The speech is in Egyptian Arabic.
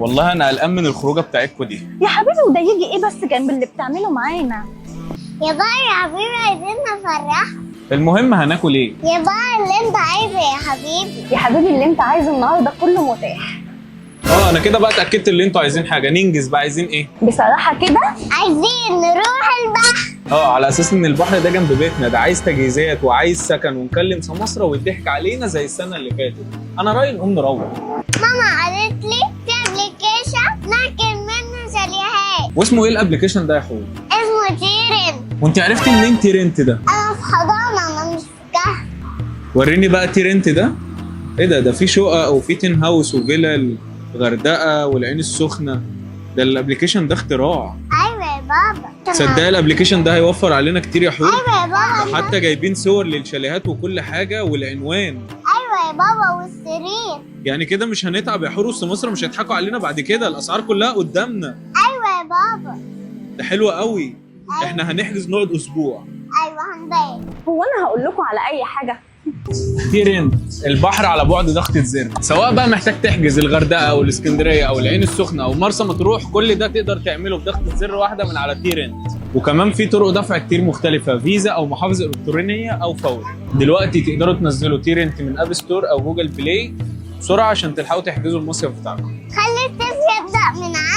والله انا قلقان من الخروجه بتاعتكم دي. يا حبيبي وده يجي ايه بس جنب اللي بتعمله معانا؟ يا بابا يا حبيبي، عايزين نفرح. المهم هناكل ايه؟ يا بابا اللي انت عايزه يا حبيبي. يا حبيبي اللي انت عايزه النهارده كله متاح. اه انا كده بقى اتاكدت اللي انتوا عايزين حاجه، ننجز بقى، عايزين ايه؟ بصراحة كده عايزين نروح البحر. اه على اساس ان البحر ده جنب بيتنا، ده عايز تجهيزات وعايز سكن ونكلم سماسرة ويضحك علينا زي السنة اللي فاتت. انا رايي نقوم نروح. ماما قالت لي في application ناكل منه شاليهات. واسمه ايه ال application ده يا حور؟ اسمه تيرن. وانت عرفتي منين تيرنت ده؟ انا في حضانة، انا مش في كهف. وريني بقى تيرنت ده ايه ده؟ ده في شقق وفي town house وفيلا الغردقه والعين السخنة. ده ال application ده اختراع. ايوه يا بابا. صدق ال application ده هيوفر علينا كتير يا حور. ايوه يا بابا. حتى جايبين صور للشاليهات وكل حاجة والعنوان. ايوه يا بابا والسرير. يعني كده مش هنتعب يا حور، والسماسرة مش هيضحكوا علينا بعد كده، الاسعار كلها قدامنا. ايوه يا بابا. ده حلو قوي. احنا هنحجز نقعد اسبوع. ايوه هنبات. هو انا هقول لكم على اي حاجة؟ تيرنت البحر على بعد ضغطة زر. سواء بقى محتاج تحجز الغردقه او الاسكندرية او العين السخنة او مرسى مطروح، كل ده تقدر تعمله بضغطة زر واحدة من على تيرنت. وكمان في طرق دفع كتير مختلفة، فيزا او محافظ الكترونية او فوري. دلوقتي تقدروا تنزلوا تيرنت من App Store او Google Play بسرعة عشان تلحقوا تحجزوا المصيف بتاعكم. خلي الصيف يبدأ من عندك.